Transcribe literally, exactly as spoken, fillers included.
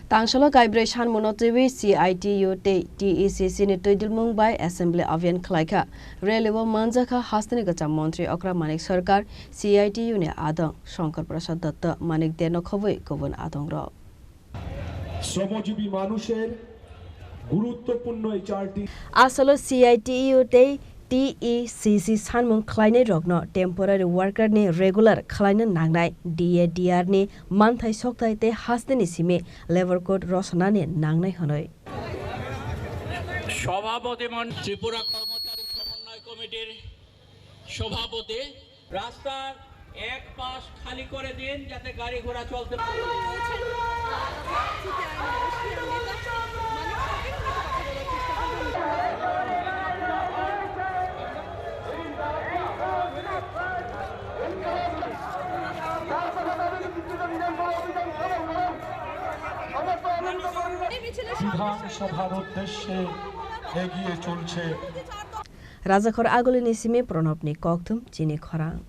Tangsalo kaibrwi sanmungno twiwi C I T U tei T E C C ni twidulmung bai assembly abhiyan khwlaikha. Rally o manjakha hasteni kwcham montri Okra Manik Sarkar, C I T U ni adong Shankar Prasad Datta, Manik Deno khobwi kubun adongrok. শ্রমজীবী মানুষের গুরুত্বপূর্ণ এই চারটি Asalo C I T U tei T E C C sanmung khwlainai rokno temporary worker ni regular khwlaina nangnai, D A D R ni manthai sokthai tei hasteni simi labour code rosonani nangnai hwnwi. সভাপতি মন-, ত্রিপুরা কর্মচারী সমন্বয় কমিটির সভাপতি। রাস্তার এক পাশ খালি করে দিন, যাতে গাড়ি ঘোড়া চলতে পারে। বিধানসভার উদ্দেশ্যে এগিয়ে চলছে। Rajakhor Agulini simi Pranabni kokthum chini khorang.